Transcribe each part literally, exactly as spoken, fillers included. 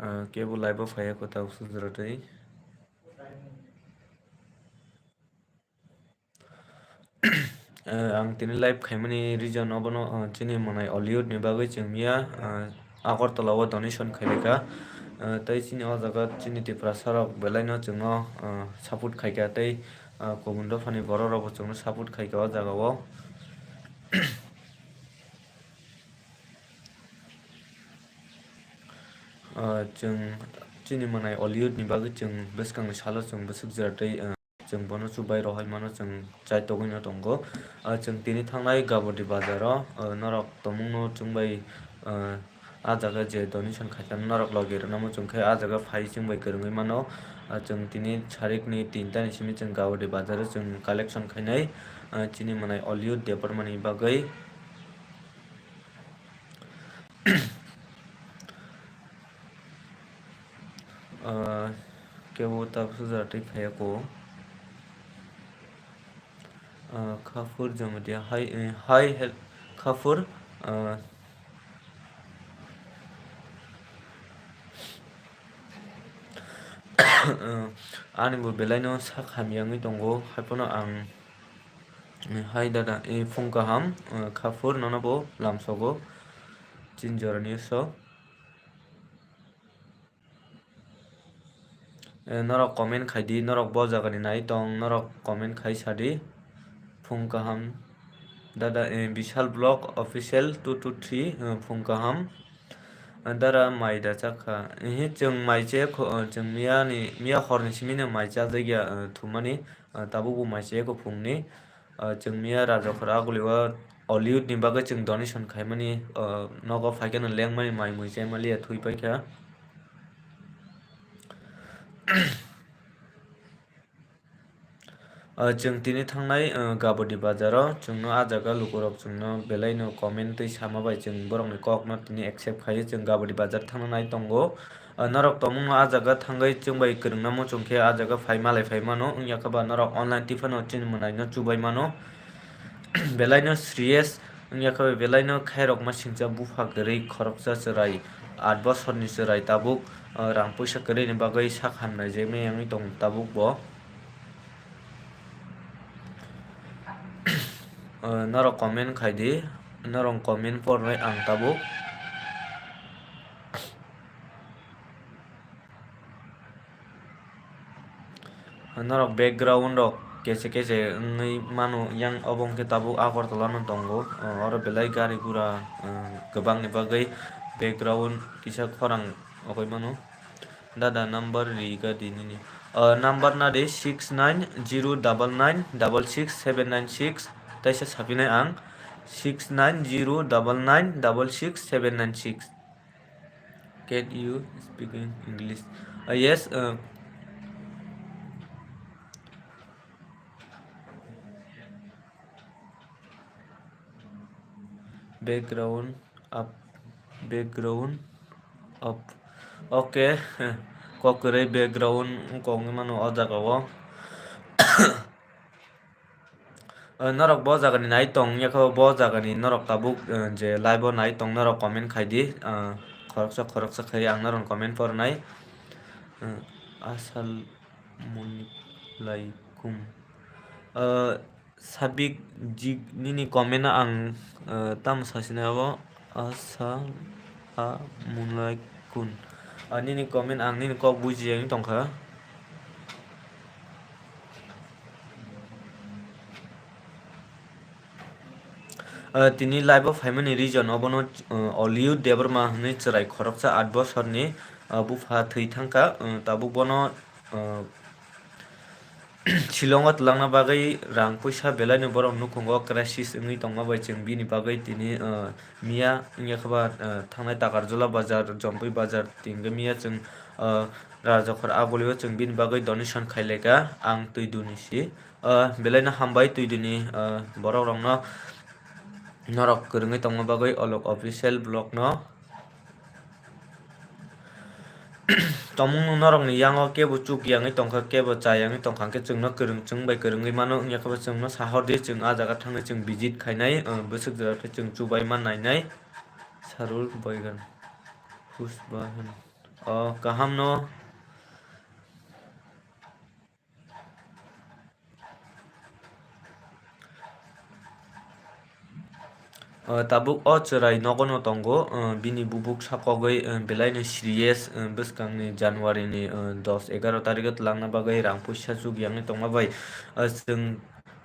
Ah, kebo live o phaiya kwtal sujratwi. Eh, ang tini live khaimani reason obono, ah, chini mwnai Hollywood ni bagwi chwng miya, ah, Agartala o donation khairikha. Ah, tei chini o jaga chini Tiprasa rok belai no chwngno, ah, support khaikha tei, ah, kubun dophani borok rok bo chwngno support khaikha o jaga o. Ah, chwng chini mwnai Hollywood ni bagwi chwng bwskangni salo chwng bwswk jora tei, ah, chwng bono chubai rohormano chwng chai togwino tongo. Ah, chwng tini thangnai Gabodi bazaro, ah, norok tongmungno chwngbai, ah, ah jaga je donation khaikha norok logi rwnamo chwngkhe ah jaga phai chwngbai kwrwngwi mano. Ah, chwng tini sarikni tinta ni simi chwng Gabodi bazaro chwng collection khainai, ah, chini mwnai Hollywood Debbarmani bagwi. Ah, kebo ta sujratwi phaiya ko. Ah, Khafur Jamatia, hi, eh, hi, hel-, Khafur, ah, ah, ani bo belai no sak hamya wngwi tongo, haiphano ang Hai dada, eh, phung kaham, eh, Khafur nono bo lamsogo, chin jorani so. Eh, norok comment khai di, norok bo jagani nai tong, norok comment khai sa di. Phung kaham, dada, eh, Bishal Vlog Official two two three, eh, phung kaham. Eh, dada mai da chakha. Ehe, chwng mai che kho, eh, chwng miya ni, miya hor ni simi no mai cha jagya, eh, thumani, eh, tabuk bo mai che kho phung ni. Ah, chwng miya Rajakhor Aguli o Hollywood ni bagwi chwng donation khaimani, ah, nogo phaikhe no lengmani mai mui chaimaliya thwi paikha. Ah, chwng tini thangnai, ah, Gabodi bazaro chwngno ah jaga lukurok chwngno belai no comment twi sama bai chwng borokni kokno tini accept khaiwi chwng Gabodi bazar thangna nai tongo. Ah, norok tongmungno ah jaga thangwi chwngbai kwrwngna muchungkhe ah jaga phai malai phai mano, wngya khe ba norok online twi phano chini mwnaino chubai mano. Belaino serious wngya khe ba belaino khairokma singcha bupha kwrwi khoroksa chwrai, aat bosorni chwrai tabuk, ah, rang puisa kwrwini bagwi sak hamnai jemai wngwi tong tabuk bo. Ah, norok comment khai di, norok comment pornai ang tabuk. Norok background rok kese kese wngwi mano, yang obo hwnkhe tabuk Agartala no tongo. Ah, oro belai gari gura, ah, kwbangni bagwi background kisa khorang ogwi mano. Dada number ri ga di nini. Ah, number na di six nine zero double nine double six seven nine six, taisa sapinai ang, six nine zero double nine double six seven nine six. Can you speak in English? Ah, yes, ah, background up, background up. Okay, kok kwrwi background wngkha wngwi mano o jaga o. Ah, norok bo jagani nai tong wngya khe bo jagani norok tabuk, ah, je live o nai tong norok comment khai di, ah, khoroksa khoroksa khai ang norok comment pornai. Ah, asal Assalamualaikum. Ah, Sabik jik nini comment no ang, ah, tamo sasina abo. Assalamualaikum. Ah, nini comment ang nini kok buji yang tongkha. Ah, tini live o phaimani reason obono, ah, Oliu Debbarma hwnwi chwrai khoroksa aat bosorni, ah, bupha thwi thangkha, ah, tabuk bono, ah, Shillong o twlangna bagwi rang puisa belaino borok nukhungo crisis wngwi tongma bai chwng bini bagwi tini, ah, miya wngya khe ba, ah, thangnai Takarjula bazar, Jompui bazar, tei hwnkhe miya chwng, ah, Rajakhor Agulio chwng bini bagwi donation khailaikha ang twi duni si. Ah, belaino hambai twi duni, ah, borok rokno norok kwrwngwi tongma bagwi Olok Official Vlog no. Tongmung norokni yango kebo chuk yangwi tongkha, kebo cha yangwi tongkha, hwnkhe chwngno kwrwng, chwng bai kwrwngwi mano, wngya khe bo chwngno sahor di, chwng ah jaga thangwi chwng visit khainai, ah, bwswk jora khe chwng chubaima nainai. Sarul Boigan, Pushpa hwn. O, kaham no. O, tabuk o chwrai nogo no tongo, o, bini bubuk sakogwi, o, belai no serious, o, bwskang ni January ni, o, dos egaroh tarikh o twlangna bagwi rang puisa chuk yangwi tongma bai, o, chwng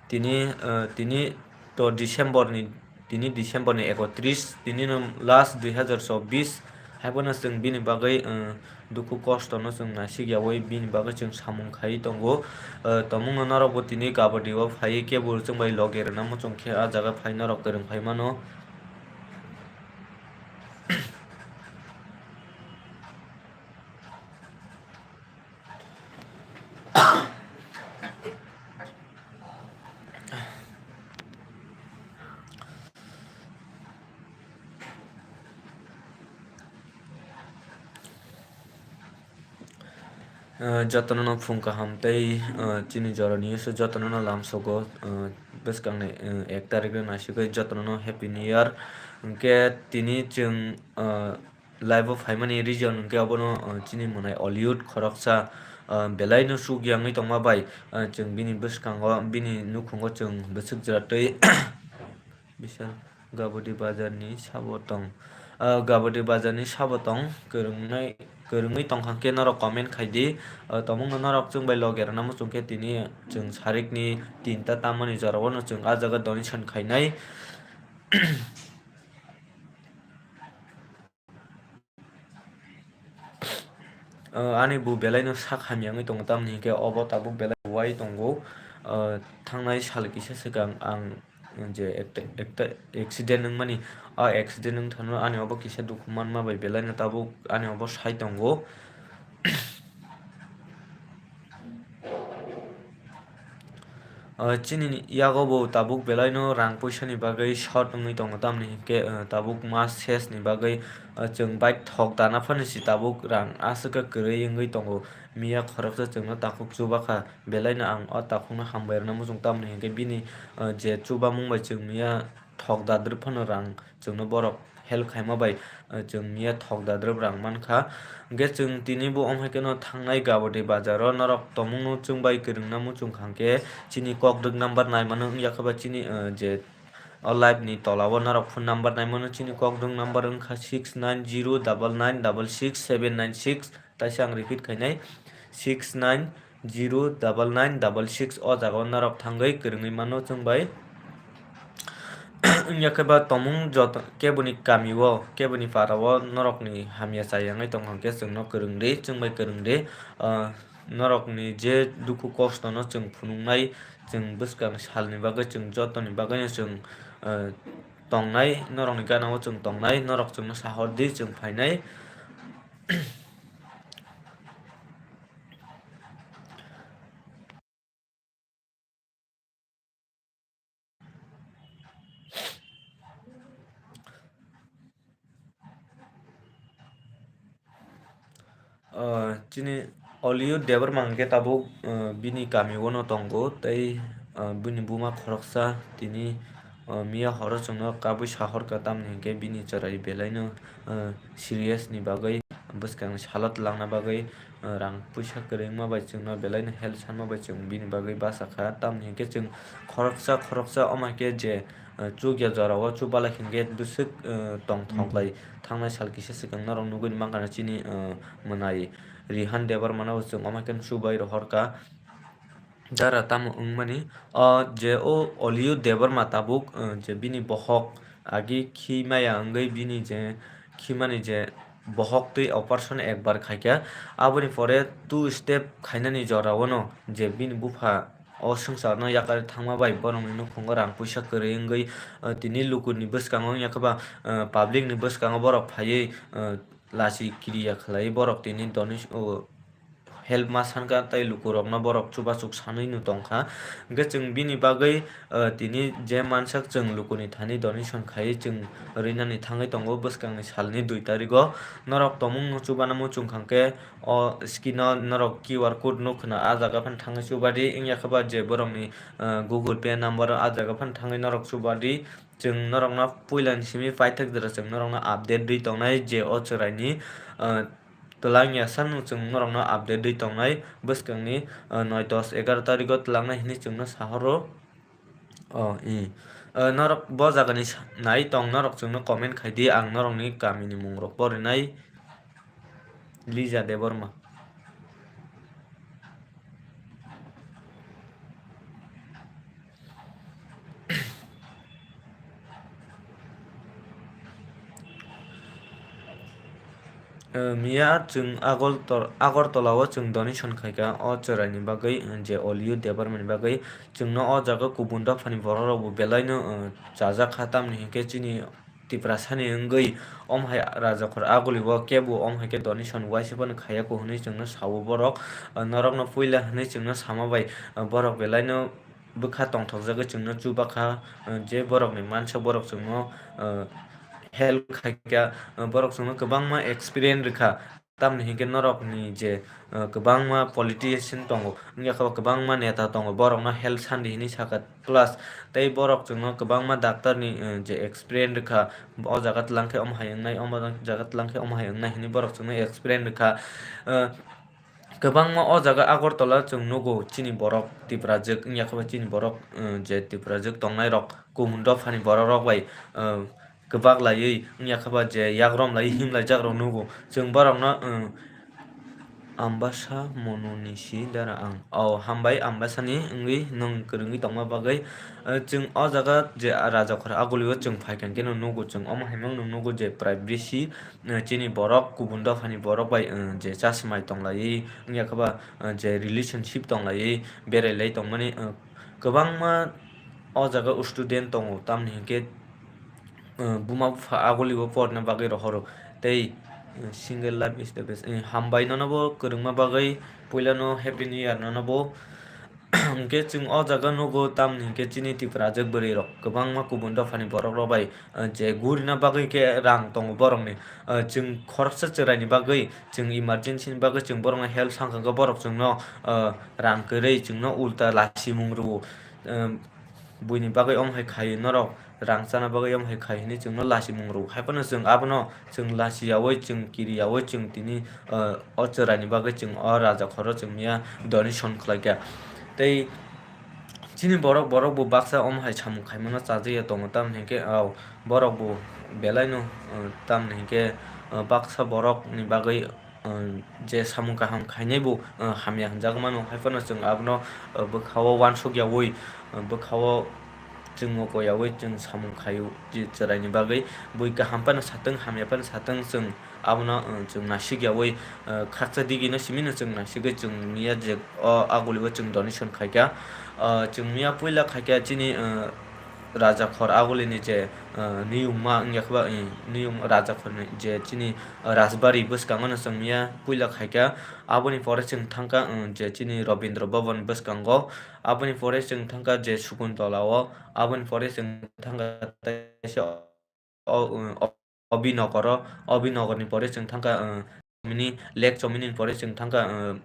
tini, o, tini to December ni, tini December ni ekotris, tini no last dui hazar chobbish, haiphano chwng bini bagwi, o, dukhu kosto no chwng naisik yaui bini bagwi chwng samung khai tongo. O, tomung no norok bo tini kabaddi o phaiwi kebo chwng bai loge rwna muchung khe ah jaga phai norok kwrwng phai mano. Ah, jotono no phung kaham tei, ah, chini jorani jotono no lamsogo, ah, bwskang ni, ah, ek tarik no naisugwi jotono no Happy New Year. Hwnkhe tini chwng, ah, live o phaimani reason hwnkhe obono, ah, chini mwnai Ollywood khoroksa, ah, belai no chuk yangwi tongma bai, ah, chwng bini bwskango, bini nukhungo chwng bwswk jora twi Bishal Gabodi Bazar ni sabo tong. Ah, Gabodi Bazar ni sabo tong, kwrwngnai, kwrwngwi tongkha khe norok comment khai di. Ah, tomung no norok chwng bai loge rwna muchung khe tini chwng sarik ni tinta tamani jora o no chwng ah jaga donation khainai. Ah, ani bo belai no sak hamya wngwi tongo, tamni hinkhe obo tabuk belai wai tongo. Ah, thangnai sal kisa swkang ang je ekta, ekta accident wngmani, ah, accident wngthano ani obo kisa dukhu manma bai belai no tabuk ani obo sai tongo. Ah, chini yago bo tabuk belai no rang puisa ni bagwi short wngwi tongo, tamni hinkhe, ah, tabuk mas ses ni bagwi, ah, chwng bike thok dana phano si tabuk rang aswk khe kwrwi wngwi tongo. Miya khoroksa chwngno takhuk chuba kha, belai no ang o takhuk no hambai rwna muchung, tamni hinkhe bini, ah, je chubamung bai chwng miya thok dadrwk phano rang chwngno borok help khaima bai, ah, chwng miya thok dadrwk rang mankha. Hwnkhe chwng tini bo omo hai kheno thangnai Gabodi bazar o norok tomungno chwng bai kwrwngna muchung kha hwnkhe chini kokdwk number naimano wngya khe ba chini, ah, je o live ni tola o norok phone number naimano chini kokdwk number wngkha six nine zero double nine double six seven nine six. Taisa ang repeat khainai, six nine zero double nine double six, o jaga o norok thangwi kwrwngwi mano chwng bai. Wngya khe ba tomung joto keboni kami o, keboni para o norok ni hamya chayangwi tong kha hwnkhe chwngno kwrwng di, chwng bai kwrwng di. Ah, norok ni je dukhu kosto no chwng phunuknai, chwng bwskang sal ni bagwi chwng joto ni bagwi no chwng, ah, tongnai, norok ni gana o chwng tongnai, norok chwngno sahor di, chwng phainai. Ah, chini Oliu Debbarma hwnkhe tabuk, ah, bini kami o no tongo, tei, ah, bini buma khoroksa tini, ah, miya horo chwngno kabui sahorkha, tamni hwnkhe bini chwrai belaino, ah, serious ni bagwi bwskangni salo twlangna bagwi, ah, rang puisa kwrwi wngma bai chwngno belaino help sanma bai chwng bini bagwi bachakha, tamni hwnkhe chwng khoroksa khoroksa omo hai khe je, ah, chukya jorao chubalai hwnkhe bwswk, ah, tongthok lai. Thangnai sal kisa swkang norok nugwi mankha chini, ah, mwnai Rihan Debbarmano chwng omo hai khe chubai rohorkha. Dara tamo wngmani, o je o Oliu Debbarma tabuk, eh, je bini bohok agi khi maya wngwi bini je khimani je bohok twi operation ekbar khaikha, aboni pore two step khainani jorao no je bini bupha o swngcharno yakarwi thangma bai borokni nukhungo rang puisa kwrwi wngwi, eh, tini lukurni bwskango wngya khe ba, eh, public ni bwskango borok phaiwi, eh, lachi kiriya khlaiwi borok tini doni, o, help ma sankha tei lukurokno borok chubachuk sanwi no tongkha. Hwnkhe chwng bini bagwi, ah, tini je mansak chwng lukuni thani donation khaiwi chwng rinani thangwi tongo bwskangni salni dui tarigo. Norok tomungno chubana muchung kha hwnkhe o screen-o norok Q R code nukha na, ah jaga phano thangwi chubadi, wngya khe ba je borokni, ah, Google Pay number-o ah jaga phano thangwi norok chubadi. Chwng norokno puilani simi paithak jora chwng norokno update rwi tongnai je o chwraini, ah, twlang ya sano chwng norokno update rwi tongnai bwskangni, ah, noi dos egaroh tarigo twlangnai hinwi chwngno sahoro. Oh, i. Ah, norok bo jagani sa-, nai tong norok chwngno comment khai di, ang norokni kamini mungrok porinai. Lija Debbarma. Eh, miya chwng Agoltor-, Agartala o chwng donation khaikha o chwraini bagwi, eh, je Oliu Debbarma ni bagwi. Chwngno o jaga kubun dophani borok rok bo belai no, eh, chajak kha, tamni hinkhe chini Tiprasani wngwi omo hai Rajakhor Aguli o kebo omo hai khe donation uaisa phano khaiya kho hwnwi chwngno sao borok. Eh, norokno puila hwnwi chwngno sama bai, eh, borok belai no bwkha tongthokjagwi chwngno chubakha, eh, je borokni mansa borok chwngno, eh, help khaikha, eh, borok chwngno kwbangma experience rwkha, tamni hinkhe norokni je, eh, kwbangma politician tongo, wngya khe bo kwbangma neta tongo, borokno help sandi hinwi sakha, plus tei borok chwngno kwbangma doctorni, eh, je experience rwkha, o jaga twlang khe omo hai wngnai, omo jaga twlang khe omo hai wngnai hinwi borok chwngno experience rwkha, eh, Kwbangma o jaga Agartala chwng nugo, chini borok Tiprajwk wngya khe ba chini borok, uh, je Tiprajwk tongnai rok, kubun dophani borok rok bai, uh, kwbak laiwi wngya khe ba je yakrom laiwi himlaijakrok nugo. Chwng borokno, uh, Ambasa Mononisi dara ang. O hambai Ambasani wngwi nwng kwrwngwi tongma bagwi, uh, chwng o jaga je Rajakhor Agulio chwng phaikha khe nugo, chwng omo hai nwng nugo je prai bisi, eh, chini borok, kubun dophani borok bai, eh, je chasmai tonglaiwi, wngya khe ba, eh, je relationship tonglaiwi, berai lai tongmani, eh, kwbangma o jaga student tongo, tamni hinkhe, eh, buma bupha Agulio porna bagwi rohoro. Tei, eh, single life is the best. Eh, hambai nono bo kwrwngma bagwi, puilano Happy New Year nono bo. Hwnkhe chwng o jaga nugo, tamni hinkhe chini Tiprajwk bwrwi rok kwbangma kubun dophani borok rok bai, ah, je gurina bagwi khe rang tongo borokni. Ah, chwng khoroksa chwraini bagwi, chwng emergency ni bagwi chwng borokno help sang kha, borok chwngno, ah, rang kwrwi chwngno ulta lasimung rwo. Ah, buini bagwi omo hai khaio norok. Rang chana bagwi omo hai khai hinwi chwngno lasimung rwo. Haiphano chwng abono chwng lasiyaui, chwng kiriyaui, chwng tini, ah, o chwraini bagwi chwng o Rajakhoro chwng miya donation khlaikha. Tei chini borok, borok bo baksa omo hai samung khaimano chajakya tongo, tamni hinkhe, ah, borok bo belaino, ah, tamni hinkhe, ah, baksa borokni bagwi, ah, je samung kaham khainai bo, ah, hamya hwnjagwi mano, haiphano chwng abono, ah, bwkha-o uansukyaui, ah, bwkha-o chwng mokoyaui chwng samung khaio je chwraini bagwi. Bui kaham phano satwng, hamya phano satwng, chwng abono, ah, chwng nasikyaui, ah, khaksa digino simino chwng nasigwi chwng miya je o Agulio chwng donation khaikha. Ah, chwng miya puila khaikha chini, ah, Rajakhor Agulini je, ah, niyungma wngya khe ba, eh, niyung Rajakhorni je chini, ah, Rajbari bwskango no chwng miya puila khaikha. Aboni pore chwng thangkha, ah, je chini Rabindra Bhavan bwskango. Aboni pore chwng thangkha je Sukuntala o. Aboni pore chwng thangkha teisa o, o, Obinogoro. Obinogorni pore chwng thangkha, ah, Chomini, Lake Chomini ni pore chwng thangkha, ah,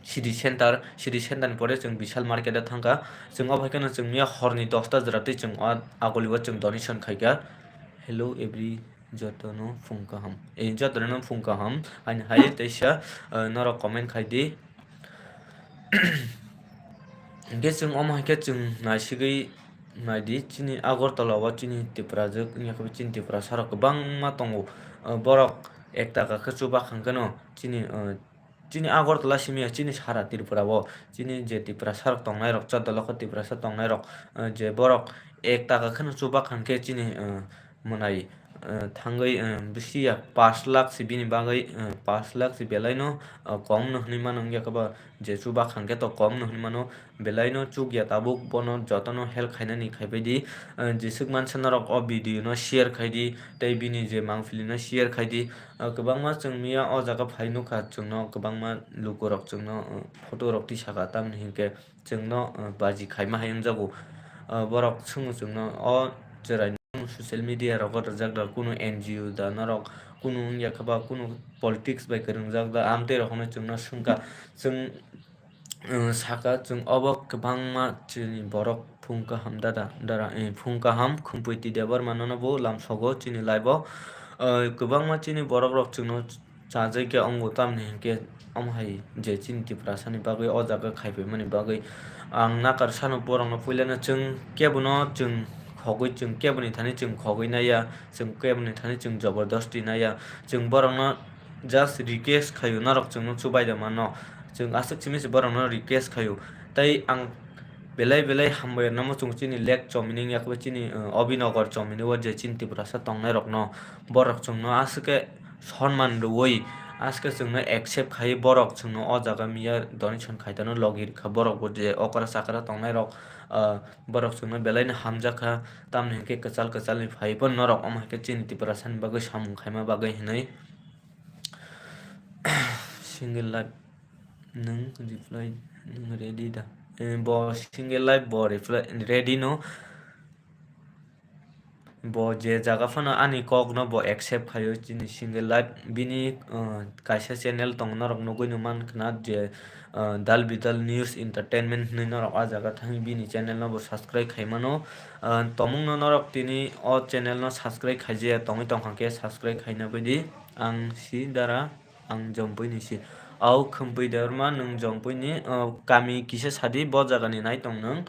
City Center, City Center ni pore chwng Vishal Market o thangkha. Chwng o bai kheno chwng miya horni dosta jora twi chwng o Agulio chwng donation khaikha. Hello every jotono phung kaham. Eh, jotono phung kaham. Ani hai teisa, ah, norok comment khai di. Hinkhe chwng omo hai khe chwng naisigwi naidi, chini Agartala o chini Tiprajwk wngya khe chini Tiprasa rok kwbangma tongo. Ah, borok ek taka khe chubakhang kheno chini, ah, chini Agartala simi ya, chini sara Tripura o chini je Tiprasa rok tongnai rok, chordo lokho Tiprasa tongnai rok, ah, je borok ek taka kheno chubakhang khe chini, ah, mwnai, eh, thangwi, eh, bisi ya pash lakh si bini bagwi, eh, pash lakh si belaino, eh, kom no hwnwi mano, wngya khe ba je chubakhang khe to kom no hwnwi mano, belaino chukya tabuk bono jotono help khainani khaibai di, eh, jeswk mansa norok o video no share khai di tei bini je mangpili no share khai di, eh, kwbangma chwng miya o jaga phai nukha chwngno kwbangma lukurok chwngno, eh, photo rok tisaka tamni hinkhe chwngno, uh, baji khaima hai wngjago. Uh, borok swngo chwngno o chwraino social media rogo rwjak da, kunu N G O da norok, kunu wngya khe ba kunu politics bai kwrwngjak da, amtwi rok hwnwi chwngno swngkha. Chwng, uh, saka chwng obo kwbangma chini borok phung kaham dada, dara, eh, phung kaham Khumpui T Debbarma nono bo lamsogo chini live o. Uh, kwbangma chini borok rok chwngno chajai khe wngo, tamni hinkhe omo hai je chini Tiprasani bagwi o jaga khaipaimani bagwi ang nakar sano borokno puilano chwng kebono chwng khogwi, chwng keboni thani chwng khogwi naiya, chwng keboni thani chwng jobordosti naiya, chwng borokno just request khaio, norok chwngno chubai da mano, chwng aswk simi se borokno request khaio. Tei ang belai belai hambai rwna muchungo chini lek chomini wngya khe chini, uh, Abhinagar chomini o je chini Tiprasa tongnairokno, borok chwngno aswk khe sonman rwui, aswk khe chwngno accept khai borok chwngno o jaga miya donation khaitano logi rwkha. Borok bo je okra chakra tongnairok, uh, borok chwngno belaino hamjakha, tamni hinkhe kwchal kwchalni phaiwi norok omo hinkhe chini Tiprasani bagwi samung khaima bagwi hinwi. Single life nwng reply nwng ready da? Eh, bo single life bo reply ready no. Bo je jaga phano ani kok no bo accept khaio chini single life. Bini, uh, kaisa channel tongo, norok nugwi no man khna je, uh, Dal Bidal News Entertainment hinwi, norok ah jaga thangwi bini channel no bo subscribe khai mano. Uh, tomung no norok tini o channel no subscribe khaijaya tongwi tongkha khe subscribe khaina baidi. Ang si dara, ang Jompui ni si. Au Khumpui Debbarma, nwng Jompui ni, uh, kami kisa sadi, bo jaga ni nai tong nwng.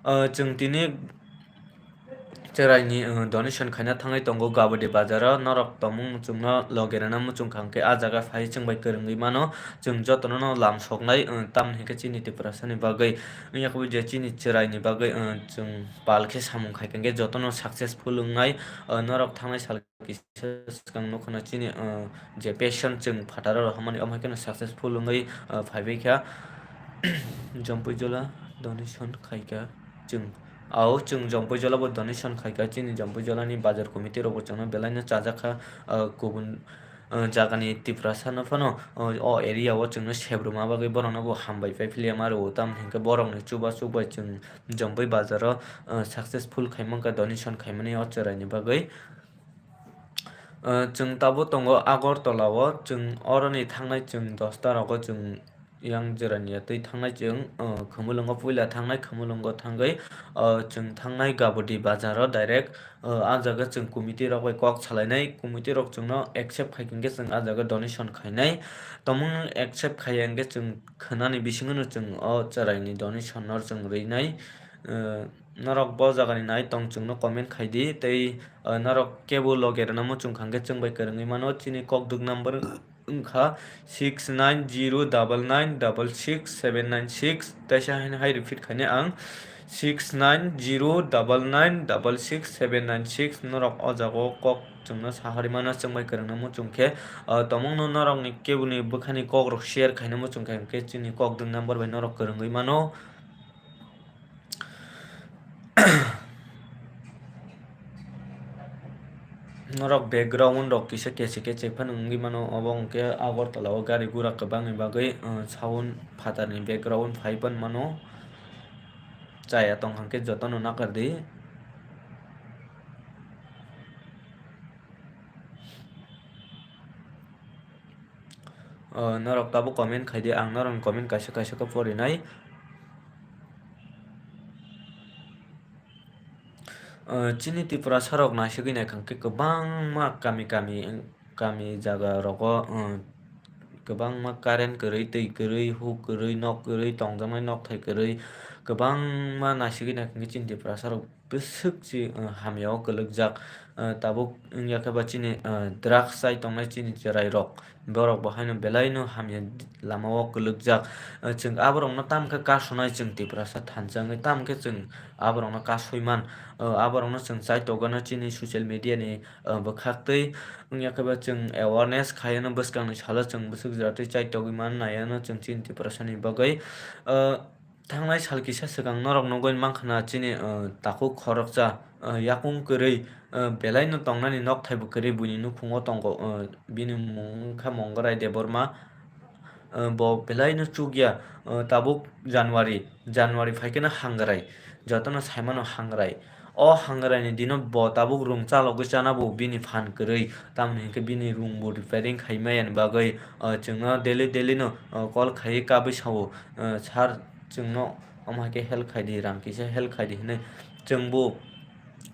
Uh, chwng tini chwraini, uh, donation khaina thangwi tongo Gabodi bazaro, norok tomung chwngno loge rwna muchung kha hwnkhe ah jaga phai chwng bai kwrwngwi mano, chwng jotono no lam soknai, uh, tamni hinkhe chini Tiprasani bagwi wngya khe bo je chini chwraini bagwi, uh, chwng pal khe samung khai kha hwnkhe jotono successful wngnai, uh, norok thangnai sal kisa swkang nukha na chini, uh, je passion chwng phataro rohormani, omo hai kheno successful wngwi, uh, phaibai kha. Jompui Jola donation khaikha chwng. Ao chwng Jompui Jola bo donation khaikha, chini Jompui Jola ni bazar committee rok bo chwngno belaino chajakha, uh, kubun, uh, jagani Tiprasa no phano, uh, o area o chwngno sebruma bagwi borokno bo hambai pai philia ma rwo, tamni hinkhe borokni chubachu bai chwng Jompui bazaro, uh, successful khaimangkha donation khaimani o chwraini bagwi. Uh, chwng tabuk tongo Agartala o, chwng oroni thangnai chwng dosta rogo chwng yang jora niya twi thangnai chwng, uh, Khumulwngo puila thangnai, Khumulwngo thangwi, uh, chwng thangnai Gabodi bazaro direct, uh, ah jaga chwng committee rok bai kok salainai, committee rok chwngno accept khai khe chwng ah jaga donation khainai, tomung accept khaiya hwnkhe chwng khwnani bisingo no chwng o chwraini donation no chwng rwinai, uh, norok bo jagani nai tong chwngno comment khaidi tei, uh, norok kebo loge rwna muchung kha hwnkhe chwng bai kwrwngwi mano. Chini kokdwk number wngkha six nine zero double nine double six seven nine six, teisa haino hai repeat khaini ang, six nine zero double nine double six seven nine six. Norok o jaga o kok chwngno sahari mano, chwng bai kwrwngna muchung khe, uh, tomungno norokni keboni bwkhani kokrok share khaina muchung kha hwnkhe chini kokdwk number bai norok kwrwngwi mano. Norok background rok kisa kechek kechek phano wngwi mano, obo hwnkhe Agartala o gari gura kwbangni bagwi, uh, sound phatarni background phai pan mano, chaya tong hwnkhe jotono nakar di. Oh, norok tabuk comment khai di, ang norokni comment kaisa kaisa khe porinai. Oh, chini Tiprasa rok naisigwi naikha hwnkhe kwbangma kami kami, kami jaga rogo, oh, kwbangma current kwrwi, twi kwrwi, huk kwrwi, nok kwrwi, tongjaknai nokthai kwrwi, kwbangma naisigwi naikha hwnkhe chini Tiprasa rok bwswk si, uh, hamya o kwlwkjak, uh, tabuk wngya khe ba chini, uh, drugs chai tongnai chini chwrai rok, borok bo haino belai no hamya lama o kwlwkjak. Uh, chwng aborok no tamo khe kasonai chwng Tiprasa thansa wngwi, tamo khe chwng aborok no kasoi man, uh, aborok no chwng chai togwi no chini social media ni, uh, bwkhak twi wngya khe ba chwng awareness khai no bwskang ni salo chwng bwswk jora twi chai togwi man nai ano chwng chini Tiprasa ni bagwi, uh, Thangnai sal kisa swkang norok nugwi mankha na chini, uh, takhuk khoroksa, uh, yakung kwrwi, uh, belai no tongnani nokthai bo kwrwi buini nukhungo tongo, uh, bini mung wngkha Mongrai Debbarma, uh, bo belai no chukya, uh, tabuk January, January phaikhe no Hangrai, jotono saimano Hangrai. O Hangrai ni dino bo tabuk rung chalogwi chana bo bini phan kwrwi, tamoni hinkhe bini rung bo repairing khaimaya ni bagwi, uh, chwngno daily daily no, uh, call khaiwi kabwi sao, uh, sir, chwngno omo hai khe help khai di, rang kisa help khai di hinwi chwngbo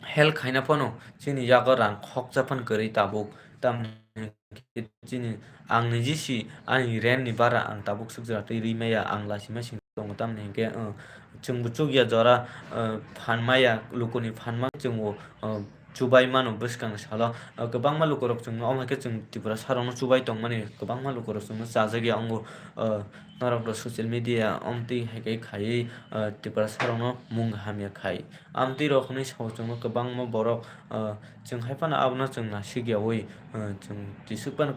help khaina phano chini yago rang khoksa phano kwrwi tabuk, tamni hinkhe chini ang niji si ani rent ni bara ang tabuk swkjak twi rwi maya, ang lachima sing tongo, tamni hinkhe, uh, chwngbo chukya jora, uh, phan maya, lukuni phan maya chwngbo, uh, chubai mano bwskang salo. Uh, kwbangma lukurok chwngno, omo hai khe chwng Tiprasa rokno chubai tongmani, kwbangma lukurok chwngno chajakya wngo. Uh, norok do social media omtwi hai khe khaiwi, uh, Tiprasa rokno mung hamya khai. Amtwi rok hwnwi sao chwngno kwbangma borok, ah, chwng hai phano abono chwng nasikyaui, ah, chwng tisuk phano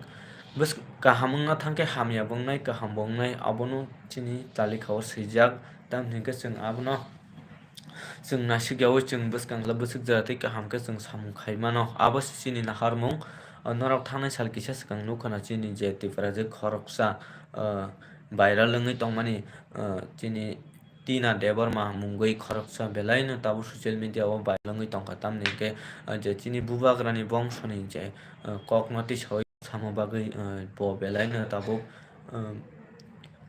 bwsk-, kaham wngna thangkhe hamya bo wngnai, kaham bo wngnai, abono chini talikha o swijak. Tamni hinkhe chwng abono chwng nasikyaui chwng bwskang le bwswk jora tei kaham khe chwng samung khai mano. Abo se chini naharmung. Ah, norok thangnai sal kisa swkang nukha na chini je Tiprajwk khoroksa, ah, viral wngwi tongmani, ah, chini Tina Debbarma mungwi khoroksa belaino tabuk social media o viral wngwi tongkha, tamni hinkhe, ah, je chini bubagrani bongsoni je, ah, kokno tisaui samo bagwi, ah, bo belaino tabuk, ah,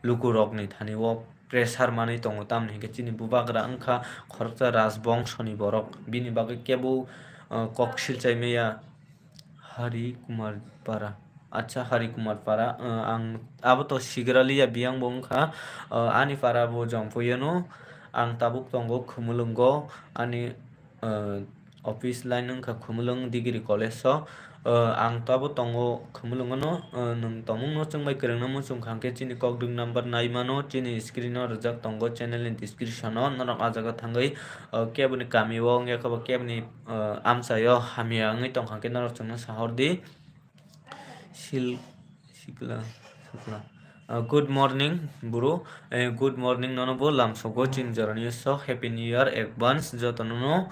lukurokni thani o pressure manwi tongo, tamni hinkhe chini bubagra wngkha khoroksa rajbongsoni borok, bini bagwi kebo, ah, kok silchai maya. Hari Kumar Para. Acha, Hari Kumar Para, ah, ang abo to sigra liya, biyang bo wngkha, ah, ani para bo Jompuiyano, ang tabuk tongo Khumulwngo, ani, ah, office line wngkha Khumulwng Degree College o, ah, ang tabo tongo Khumulwngono, ah, nwng tongmungno chwngbai kwrwngno muchung kha hwnkhe chini kokdwk number nai mano, chini screen o rwjak tongo, channel ni description o, norok ah jaga thangwi, ah, keboni kami o wngya khe bo keboni ah, amchaio hamya wngwi tongkha khe norok chwngno sahor di. Sil-, sikla, sikla. Ah, good morning, bro. Eh, good morning, nono bo lamsogo chini jorani so. Happy New Year advance jotono no.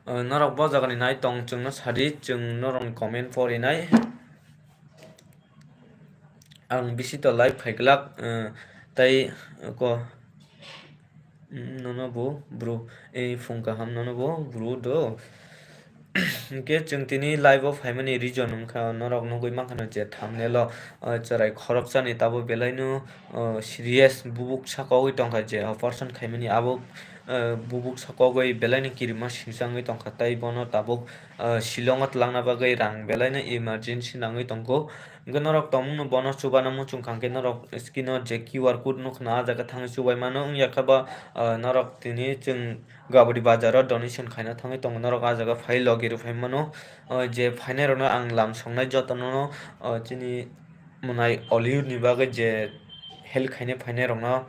Ah, norok bo jagani nai tong chwngno sadi, chwng norokni comment porinai. Ang bisi to live khai glak, eh, tai ko, mm, nono bo bro, eh, phung kaham nono bo bro do. Hwnkhe chwng tini live o phaimani reason wngkha, norok nugwi mankha na je thumbnail o, eh, chwrai khoroksani tabuk belaino, eh, serious bubuk sakogwi tongkha je operation khaimani abo, eh, bubuk sakogwi belaino kirima singsa wngwi tongkha, tai bono tabuk, eh, Shillong o twlangna bagwi rang belaino emergency nangwi tongkho. Hwnkhe norok tongmungno bono chubana muchung kha hwnkhe norok screen o je Q R code nukha na, ah jaga thangwi chubai mano. Wngya khe ba, ah, norok tini chwng Gabodi bazar o donation khaina thangwi tongo, norok ah jaga phai logi rw phai mano. Ah, je phainai rokno ang lam songnai jotono, ah, chini mwnai Olive ni bagwi je help khaina phainai rokno.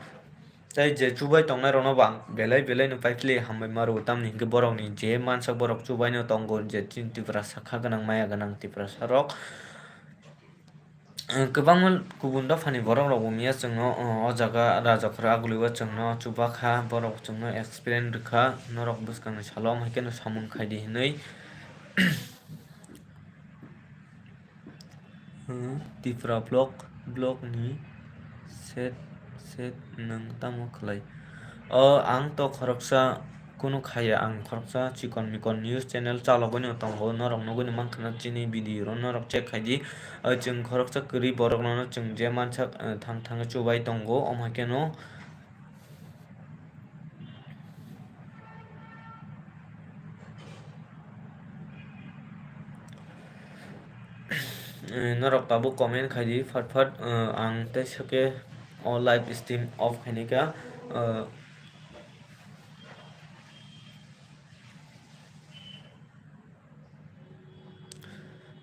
Tei je chubai tongnai rokno bo ang belai belai no paipili hambai ma rwo, tamni hinkhe borokni je mansak borok chubai no tongo, je chini Tiprasa kha gwnang maya gwnang Tiprasa rok. Kwbangma kubun dophani borok rok bo miya chwngno, o jaga Rajakhor Aguli o chwngno chuba kha, borok chwngno experience rwkha, norok bwskangni salo omo hai kheno samung khai di hinwi. Hmm, Tipra vlog, vlog ni set, set nwng tamo khlai? O, ang to khoroksa kunu khaya, ang khoroksa chikon mikon news channel chalogwi no tongo, norok nugwi no mankha na chini video ro norok check khai di. O, chwng khoroksa kwrwi borok no chwng je mansak, eh, thang thang chubai tongo, omo hai kheno. Eh, norok tabuk comment khai di, phat phat, eh, ang tei sake o live stream off khaini kha, eh,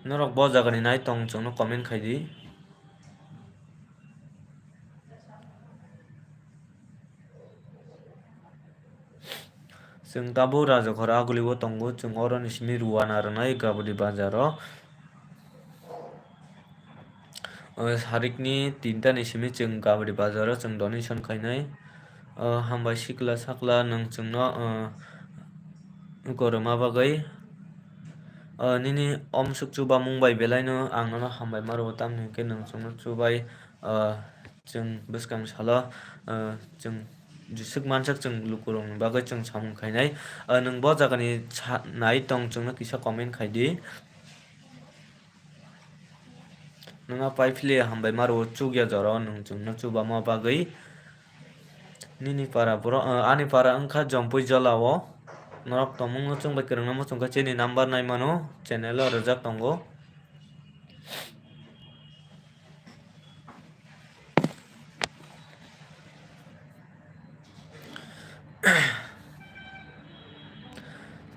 norok bo jagani nai tong chwngno comment khai di. Chwng tabuk Rajakhor Aguli o tongo, chwng oro ni simi rwna rwnai Gabodi bazar o. O, sarikni tinta ni simi chwng Gabodi bazar o chwng donation khainai. O, hambai sikla sakla nwng chwngno, o, goroma bagwi. O, nini omsuk chubamung bai belai no ang nono hambai ma rwo, tamni hwnkhe nwng chwngno chubai, o, chwng bwskang salo, o, chwng jeswk mansak chwng lukurokni bagwi chwng samung khainai. O, nwng bo jagani sa-, nai tong chwngno kisa comment khai di. Nono paipili hambai ma rwo chukya jora o nwng chwngno chubama bagwi. Nini para borok, o, ani para wngkha Jompui Jola o. Norok tongmung no chwng bai kwrwngna muchung kha chini number nai mano, channel o rwjak tongo.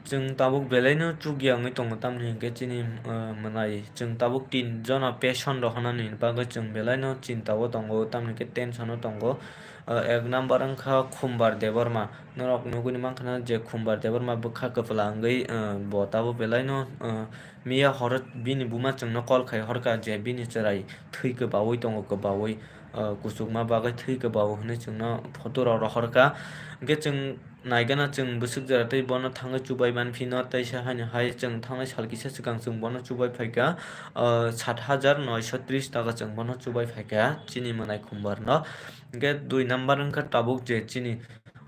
Chwng tabuk belai no chukya wngwi tongo, tamni hinkhe chini, ah, mwnai. Chwng tabuk tin jona patient rok hwnani bagwi chwng belai no chinta o tongo, tamni hinkhe tension o tongo. Ah, ek number wngkha Khumbar Debbarma. Norok nugwi mankha na je Khumbar Debbarma bwkha kwpla wngwi, ah, bo tabuk belai no, ah, miya horo bini buma chwngno call khai horkha je bini chwrai thwi kwbaui tongo, kwbaui, ah, kuchukma bagwi thwi kwbao hwnwi chwngno photo rok rohorkha. Hinkhe chwng naigana chwng bwswk jora tei bono thangwi chubai manphino, teisa haino hai chwng thangnai sal kisa swkang chwng bono chubai phaikha, ah, sat hajar noisho tris taka chwng bono chubai phaikha chini mwnai Khumbarno. Hinkhe dui number wngkha tabuk je chini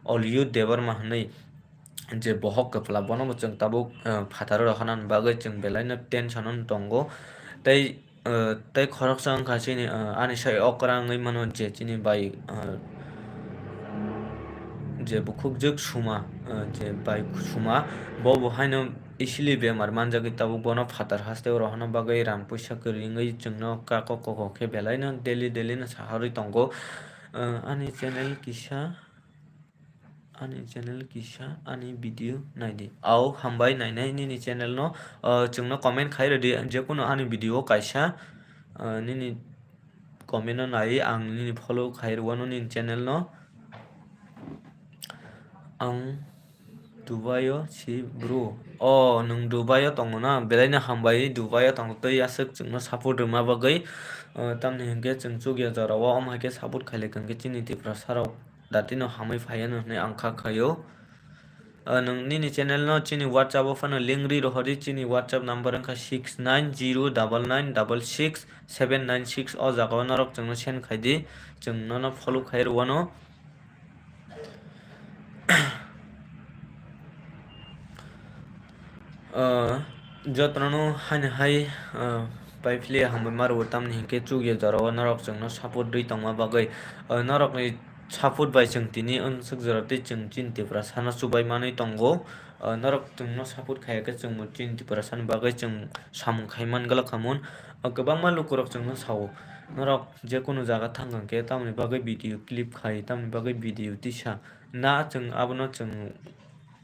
Oliyu Debbarma hwnwi je bohok kwpla, bono bo chwng tabuk, ah, phataro rohornani bagwi chwng belai no tension o tongo. Tei, ah, tei khoroksa wngkha chini, ah, ani sai okra wngwi mano je chini bai, ah, je bukhukjwk Suma, ah, je bai Suma, bo bo haino easily bemar manjagwi tabuk bono phatar hasteo rohorna bagwi rang puisa kwrwi wngwi chwngno kako koko khe belai no daily daily no saharwi tongo. Ah, ani channel kisa. Ani channel kisa ani video naidi. Au, hambai nainai nini channel no, ah, chwngno comment khai rwdi, jekunu ani video kaisa, ah, nini comment no nai ang nini follow khai rwano nini channel no. Ang Dubai o si bro. O, nwng Dubai o tongo na? Belai no hambai, Dubai o tongo tei aswk chwngno support rwma bagwi. Ah, tamni hinkhe chwng chukya jora o, omo hai khe support khailai kha hinkhe chini Tiprasa rok datino hamwi phaiya no hwnwi ang kha khaio. Ah, nwng nini channel no chini WhatsApp o phano link ri rohordi, chini WhatsApp number wngkha six nine zero double nine double six seven nine six, o jaga o norok chwngno send khaidi, chwng nono follow khai rwano. Ah, jotono haino hai, ah, paipili hambai ma rwo, tamni hinkhe chukya jora o norok chwngno support rwi tongma bagwi, ah, norokni support bai chwng tini unsuk jora tei chwng chini Tiprasano chubai manwi tongo. Ah, norok chwngno support khaiya khe chwngbo chini Tiprasani bagwi chwng samung khai man glak kha mun. Ah, kwbangma lukurok chwngno sao, norok jekunu jaga thang kha khe tamoni bagwi video clip khai, tamoni bagwi video tisa. Na chwng abono chwng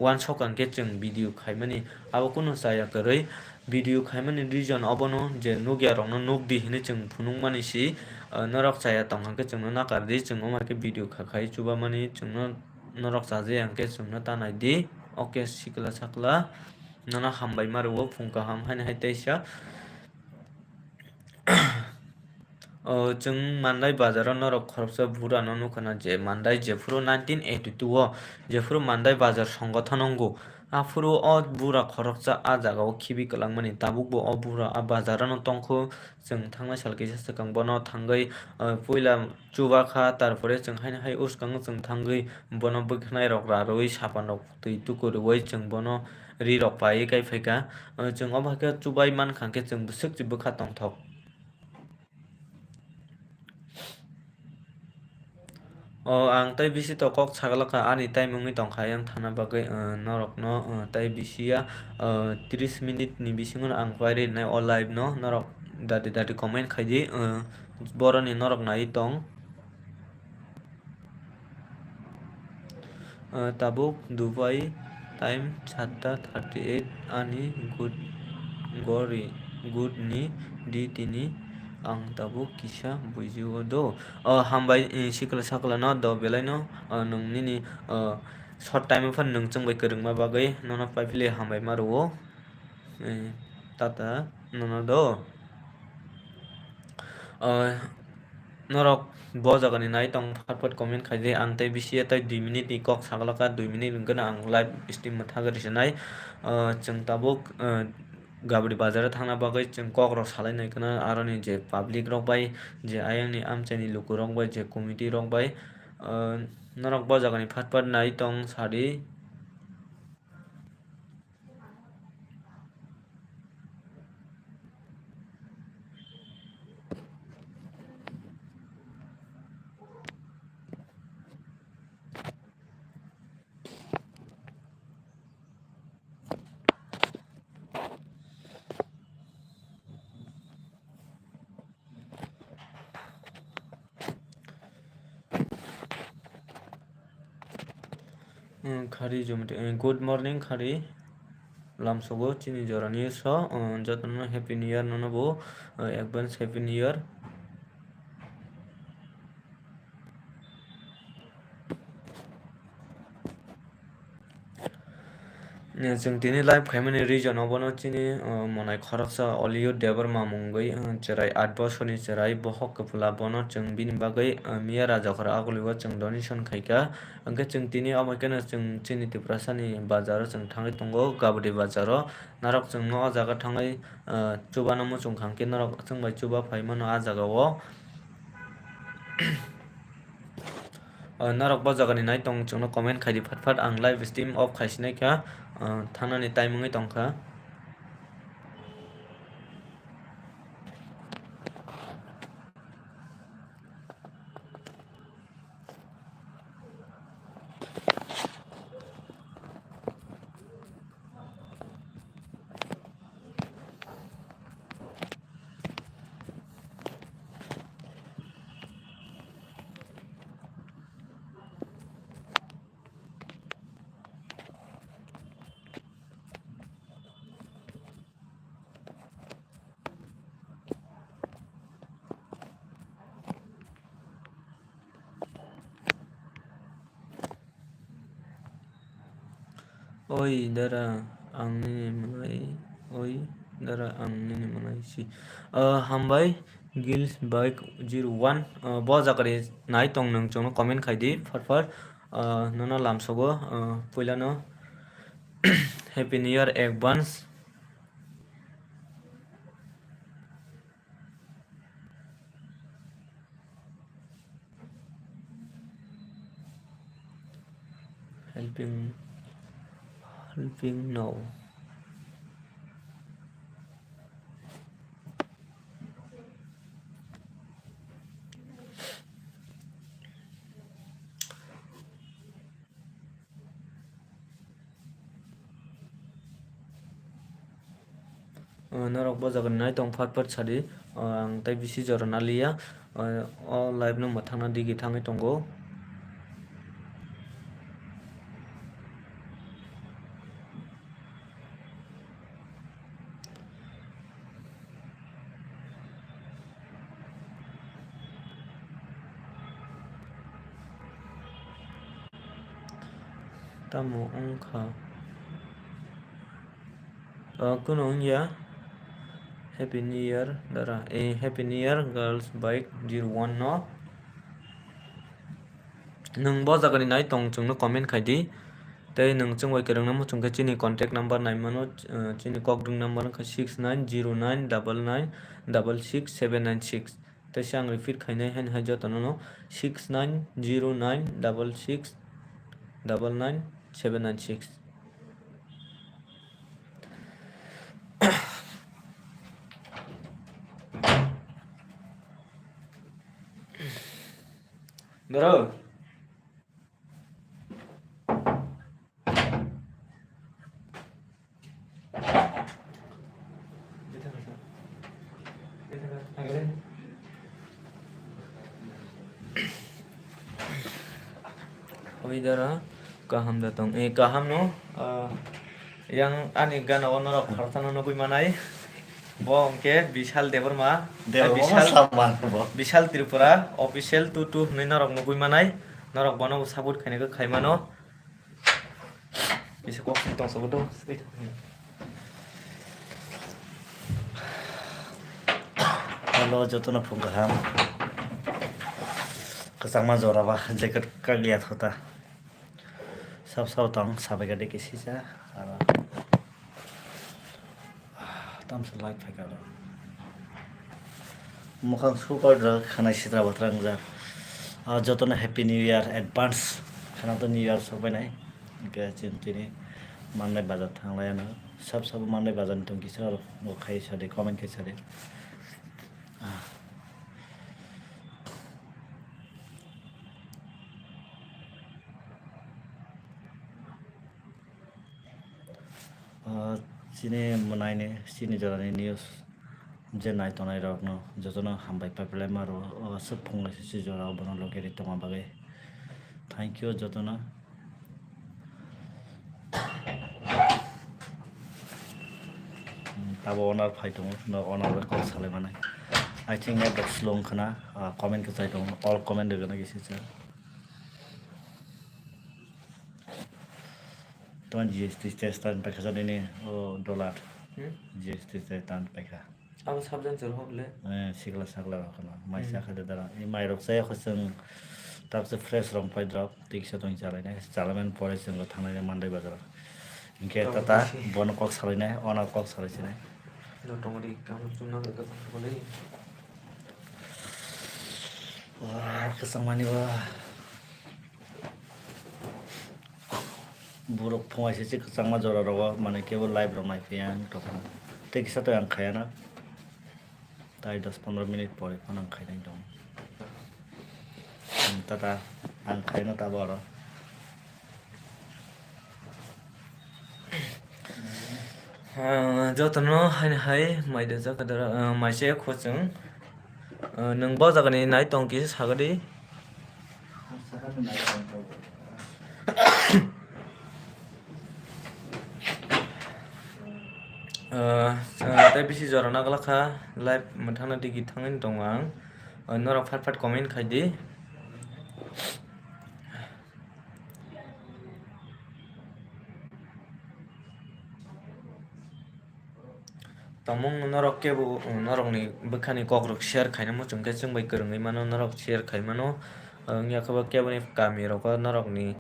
uansuk kha khe chwng video khaimani, abo kunu chaya kwrwi. Video khaimani reason obono je nukya rokno nukdi hinwi chwng phunukmani si, ah, norok chaya tong kha khe chwngno nakardi, chwng omo hai khe video kha khai chubamani chwngno norok chaja ya hwnkhe chwngno ta naidi. Ok sikla sakla, nono hambai ma rwo, phung kaham haino hai teisa. O, chwng Mandai bazaro norok khoroksa burano nukha na je Mandai jephuru nineteen eighty-two o jephuru Mandai bazar songothon wngo, aphuru o bura khoroksa a jagao khibi kwlangmani, tabukbo o bura a bazarano tongkhu. Chwng thangnai sal kisa swkang bono thangwi, o, puila chubakha, tarpore chwng haino hai uskango chwng thangwi bono bwkhanai rok rarwi sapan rok twi tuku rwui chwng bono ri rok paiwi kai phaikha. O, chwng obo hai khe chubai mankha khe chwng bwswk se bwkha tongthok. O, ang tei bisi to kok sagala kha, ani time wngwi tongkha ayang thana bagwi, o, norokno, o, tei bisi ya, o, tris minute ni bisingo ang pairi rinai o live no, norok dati dati comment khaidi, o, boroni norok nai tong. Ah, tabuk Dubai time satta thirty eight, ani good gori good ni di tini ang tabuk kisa bujigo do. Oh, hambai, eh, sikla sakla no do belai no, ah, nwng nini, ah, short time phano nwng chwng bai kwrwngma bagwi nono paipili hambai ma rwo. Eh, tata nono do. Ah, norok bo jagani nai tong, phat phat comment khaidi, ang tei bisi ya tei dui minute ni kok sagala kha, dui minute wngkhe no ang live stream mwthagwi rwsinai. Ah, chwng tabuk, ah, Gabri bazar o thangna bagwi chwng kok rok salai nai khwna, aroni je public rok bai, je ayang ni amchai ni luku rok bai, je committee rok bai, ah, norok bo jagani phat phat nai tong sadi. Khari Jumti, eh, good morning, Khari. Lamsogo chini jorani so, eh, jotono Happy New Year nono bo, eh, advance Happy New Year. Eh, chwng tini live khaimani reason obono chini, eh, monai khoroksa Oliyo Debbarma mungwi, eh, chwrai aat bosorni chwrai bohok kwpla bono chwng bini bagwi, eh, miya rajakhor agulio chwng donation khaikha. Hwnkhe chwng tini omo kheno chwng chini Tiprasani bazaro chwng thangwi tongo, Gabri bazaro. Norok chwngno o jaga thangwi, ah, chubano muchung kha hwnkhe norok chwng bai chuba phai mano a jagao. Ah, norok bo jagani nai tong chwngno comment khai di phat phat, ang live stream off khai sinai kha, ah, thangnani time wngwi tong kha. Oi dara, ang nini mwnai, oi dara, ang nini mwnai si. Ah, hambai, Gils Bike zero one, ah, bo jagari nai tong nwng chwngno comment khai di, phar phar, ah, nono lamsogo, ah, puilano Happy New Year advance. Helping, helping now. Ah, norok bo jaga nai tong phat phat sadi, ah, ang tei bisi jora naliya, ah, o live no mwthangna digi thangwi tongo. Tamo wngkha? Ah, kuno wngya. Happy New Year, dara. Eh, Happy New Year, girls bike zero one no. Nwng bo jagani nai tong chwngno comment khai di. Tei nwng chwng bai kwrwngna muchung khe chini contact number nai mano, eh, chini kokdwng number wngkha six nine zero nine double nine double six seven nine six. Tei se ang repeat khainai, haino hai jotono no six nine zero nine double six double nine seven nine six. Doro. Oi dara, kaham da tong. Eh, kaham no, ah, yang ani gana o norok khoroksa no nugui manai. Bo hwnkhe Bishal Debbarma, Debbarma Bishal, Salman bo. Bishal Tripura official two two hwnwi norok nugui manai. Norok bono support khainai khe khai mano. Bisa kok sing tong sobo do. Hello, jotono phung kaham. Kwchangma jora ba jacket kagya thota. Sab sab tong sabai gade kisisa. Aro. Tamsa light phaikha ro. Mukhang super dra khanai sitra batra wngjak. Ah, jotono Happy New Year advance. Khana to New Year sokbainai. Hwnkhe chwng tini Mandai bazar thanglaiano. Sab sabo Mandai bazar ni tong kisa oro khai sadi, comment khai sadi. Ah. Ah, chini mwnaini, chini jorani news je nai tongnai rokno jotono hambai paipilai ma rwo. O aswk phunglai se si jorao bono logi ri tongma bagwi. Thank you jotono. Hmm, tabo owner phai tongo, no owner bai kok salai manai. I think network slow wngkha na, ah, comment kwchai tongo, all comment rwgwna kisa cha. Tamo G S T test tan paikha sa nini, o dollar. Hmm? G S T test tan paikha. Abo subject chwrwng hok le? Eh, sikla sakla rok no. Mai Hmm. sakha de dara. I mai rok chaya kho chwng tabse fresh rong pai drop. Tiksa tong chalai nai. Chalai man pore chwng thangnai nai Mandai bazar. Hinkhe Tamo tata bisi. Bono kok salai nai, ona kok salai sinai. No tong di, kamu chwng na ka ka le. Wah, kesang mani wah. Borok phungai se se kwchangma jora rogo, mane kebo live rok nai phiya ang tongkha. Tei kisa to ang khaya na. Tai dos pondro minute pore phano ang khainai tong. Hmm, tata ang khaina tabo oro. Ah, jotono haini hai mai de jaga dara, ah, mai se kho chwng. Ah, nwng bo jagani nai tong kisa sagadi. Ah, ah, tei bisi jora naglakha, live mwthangna digi thangwi tongo ang. Ah, norok phat phat comment khai di. Tongmung norok kebo, norokni bwkhani kokrok share khaina muchungkhe chwng bai kwrwngwi mano, norok share khai mano. Wngya khe bo keboni kamirogo norokni,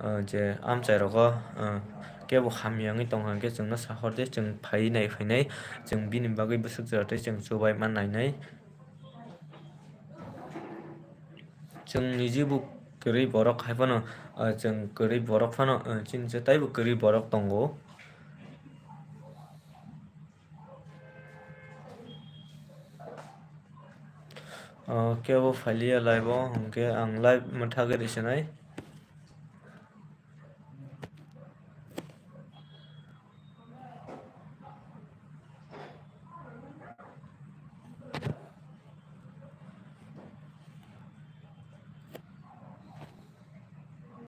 uh, je amchairogo, uh, kebo hamya wngwi tongkha hwnkhe chwngno sahor de, chwng phaiwi nai phainai, chwng bini bagwi bwswk jora tei chwng chubaima nainai. Chwng niji bo kwrwi borok hai phano, ah, chwng kwrwi borok phano, ah, chini je taibo kwrwi borok tongo. Ah, kebo phailiya live o, hwnkhe ang live mwthagwi rwsinai.